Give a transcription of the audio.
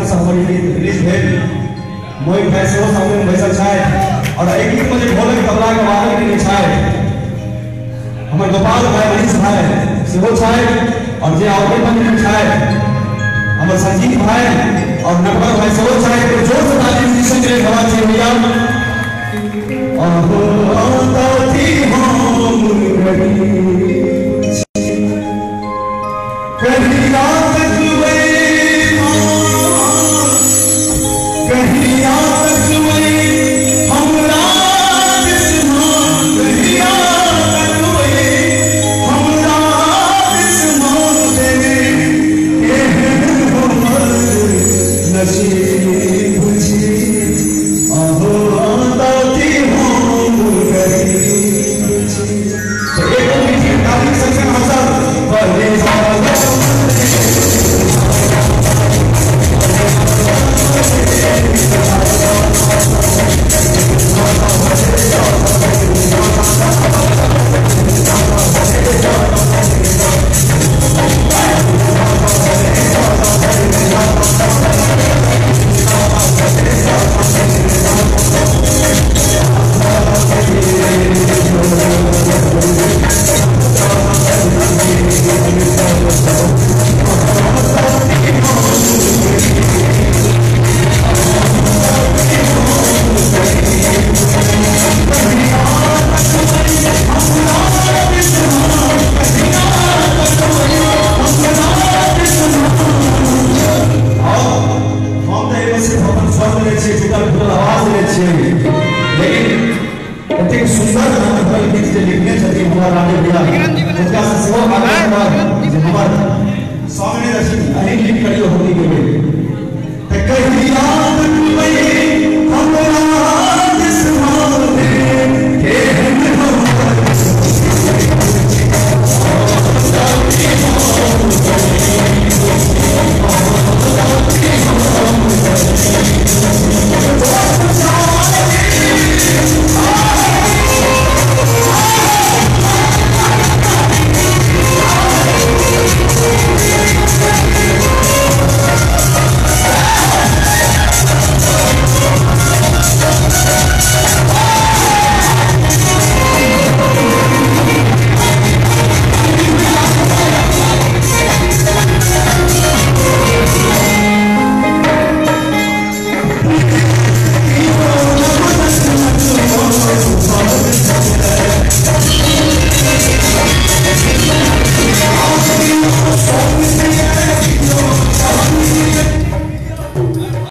माध्यम से हमर गीत रिलीज भेल। मोहित भाई सेहो सामने में बैसल छथि और एहि गीत में जे ढोलक तबला के वादन केने छथि हमर गोपाल भाई, मनीष भाई सेहो छथि और जे ऑर्गन बजेने छथि हमर संजीत भाई और नटवर भाई सेहो छथि। जोर से ताली म्यूजिशियन के लिए होना चाहिए भैया। अहो अति हम गरीब कहिया तकबै कहिया तकबै हमरा दिसमा, कहिया तकबै हमरा दिसमा देने एहन हमर नसीब छी। अहो अति हम गरीब छी। तो एक गीत ताली संग हम सब पहले सामने रखी अहीं लिख करियो होली के बेर।